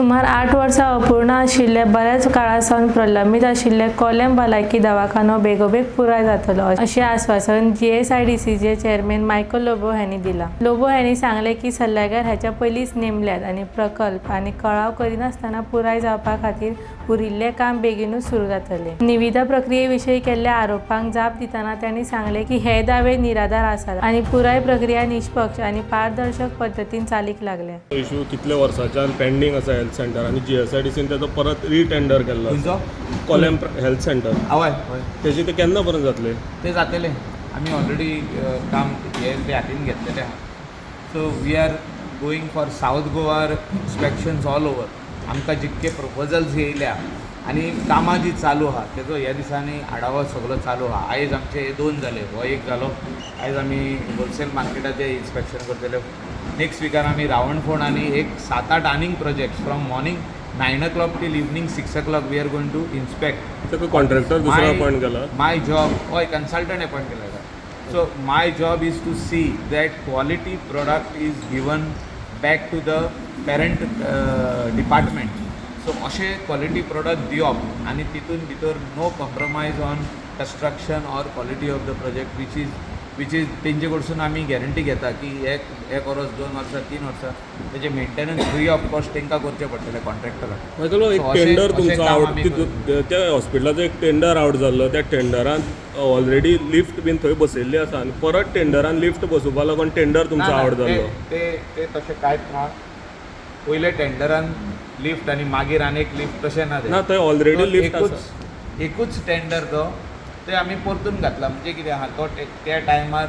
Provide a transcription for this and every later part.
सुमार 8 वर्सां अपूर्ण आशिल्ले, बऱ्याच काळा सावन प्रलंबीत आशिल्ले कोलेम भलायकी दवाखानो बेगोबेग पुराय जातलो, अशें आस्वासन जीएसआयडीसीचे चेअरमॅन मायकल लोबो हांणी दिलां. लोबो हांणी सांगलें की सल्लागार हाच्या पयलींच नेमल्यात आनी प्रकल्प आनी कळाव करिनासतना पुराय जावपा खातीर उरिल्लें काम बेगिनूच सुरू जातलें. निविदा प्रक्रिये विशीं केल्ल्या आरोपांक जाप दितना तांणी सांगलें की हे दावे निराधार आसात आनी पुराय प्रक्रिया निष्पक्ष आनी पारदर्शक पद्दतीन चालीक लागल्या. इशू कितले वर्साच्यान पेंडींग आसा हेल्थ सेंटर आनी जीएसआयडीसीन तेजो परत रिटेंडर केल्लो. खंयचो? कोलेम हेल्थ सेंटर. हय हय. तेजी ते केन्ना पर्यंत जातले? ते जातले. आमी ऑलरेडी काम हे ते हातीन घेतलेले आहा. So we are going for South Goa inspections all over. आमकां जितके प्रपोजल्स येयल्या आनी कामां जी चालू आहा, तेजो ह्या दिसांनी आढावो सगलो चालू आहा. आयज आमचे हे दोन जाले, हो एक जालो. आयज आमी होलसेल मार्केटाचें इन्स्पेक्शन करतले. नेक्स्ट विकान आमी रावणफोंड आनी एक सात आठ आनीक projects. From morning 9 o'clock till evening 6 o'clock we are going to inspect. ताका कॉन्ट्रॅक्टर दुसरो अपॉयंट केला? My job, हय, कन्सल्टंट अपॉयंट केला. So my job is to see that quality product is given back to the parent department. So अशें quality product दिवप आनी तितून भितर no compromise on construction or quality of the project, which is तेंचे कडसून आमी guarantee घेता की एक एक वर्स, 2 वर्सां, 3 वर्सां तेजें मेंटेनन्स फ्री ऑफ कॉस्ट तांकां करचें पडटलें, कॉन्ट्रॅक्टराक. मायकल, एक So अशें- टेंडर अशें तुमचो काम आवट आमी त्या हॉस्पिटलाचो एक टेंडर आवट जाल्लो. त्या टेंडरान ऑलरेडी लिफ्ट बीन थंय बसयल्ली आसा आनी परत टेंडरान लिफ्ट बसोवपा लागून टेंडर तुमचो ना, आवट ना, जाल्लो. ते ते ते तशें कांयच ना. पयले टेंडरान लिफ्ट आनी मागीर आनी एक लिफ्ट, तशें ना तें. ना, थंय ऑलरेडी तो लिफ्ट एकूच आसा. एकूच टेंडर तो. ते आमी परतून घातला. म्हणजे कितें आहा, तो त्या टायमार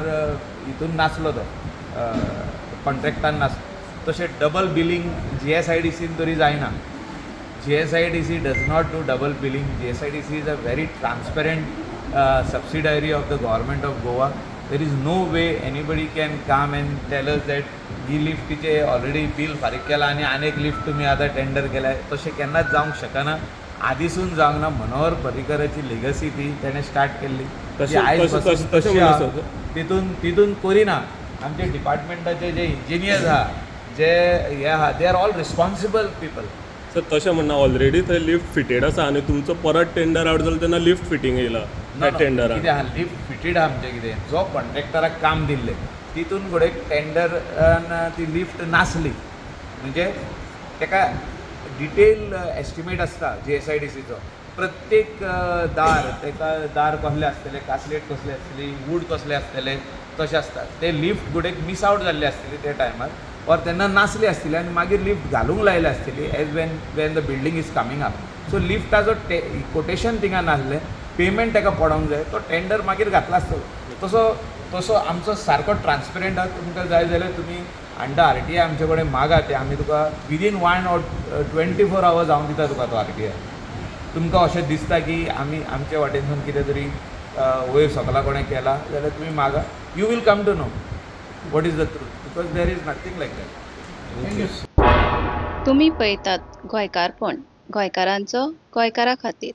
हितून नासलो, तो कॉन्ट्रॅक्टान नासलो. तशें डबल बिलींग जीएसआयडीसीन तरी जायना. GSIDC does not do double billing. GSIDC is a very transparent subsidiary of the government of Goa. There is no way anybody can come and tell us that he लिफ्टीचे already bill फारीक केला आनी आनी एक lift तुमी आतां tender केल्या. तशें केन्नाच जावंक शकना, आदीसून जावंक ना. मनोहर पर्रीकराची लेगसी ती तेणें स्टार्ट केल्ली ती आयज पासून तशें तशी म्हणना. आहा. तितून तितून करिना. आमचे डिपार्टमेंटाचे जे इंजिनियर्स आहा, जे हे आहा, they are all responsible people. Sir, तशें म्हणना, ऑलरेडी थंय लिफ्ट फिटेड आसा आनी तुमचो परत टेंडर आवट जालो तेन्ना लिफ्ट फिटींग येयला त्या टेंडरान. कितें आहा, लिफ्ट फिटेड आहा. आमचें कितें, जो कॉन्ट्रॅक्टराक काम दिल्लें, तितून घडये टेंडरान ती लिफ्ट नासली. म्हणजे तेका डिटेल एस्टिमेट आसता जीएसआयडीसीचो. प्रत्येक दार, तेका दार कसलें आसतलें, कासलेट कसलें आसतली, वूड कसलें आसतलें, तशें आसता. ते लिफ्ट घडये मिस आवट जाल्ली आसतली त्या टायमार ऑर तेन्ना नासली आसतली आनी मागीर लिफ्ट घालूंक लायले आसतली as when the building is coming up. So लिफ्टाचो ते कोटेशन थिंगा नासलें, पेमेंट ताका पडोंक जाय, तो टेंडर मागीर घातला आसतलो. तसो तसो आमचो सारको ट्रान्सपरंट आहा. तुमकां जाय जाल्यार तुमी अंडर आरटीआय आमचे कडेन मागा. ते आमी तुका within 1 or 24 hours हांव दिता तुका तो आरटीआय. तुमकां अशें दिसता की आमी आमचे वाटेनसून कितें तरी वयर सकला कोणें केलां जाल्यार तुमी मागा. You will come to know what is the truth, because there is nothing like that. तुमी पळयतात गोंयकारपण, गोंयकारांचो गोंयकारा खातीर.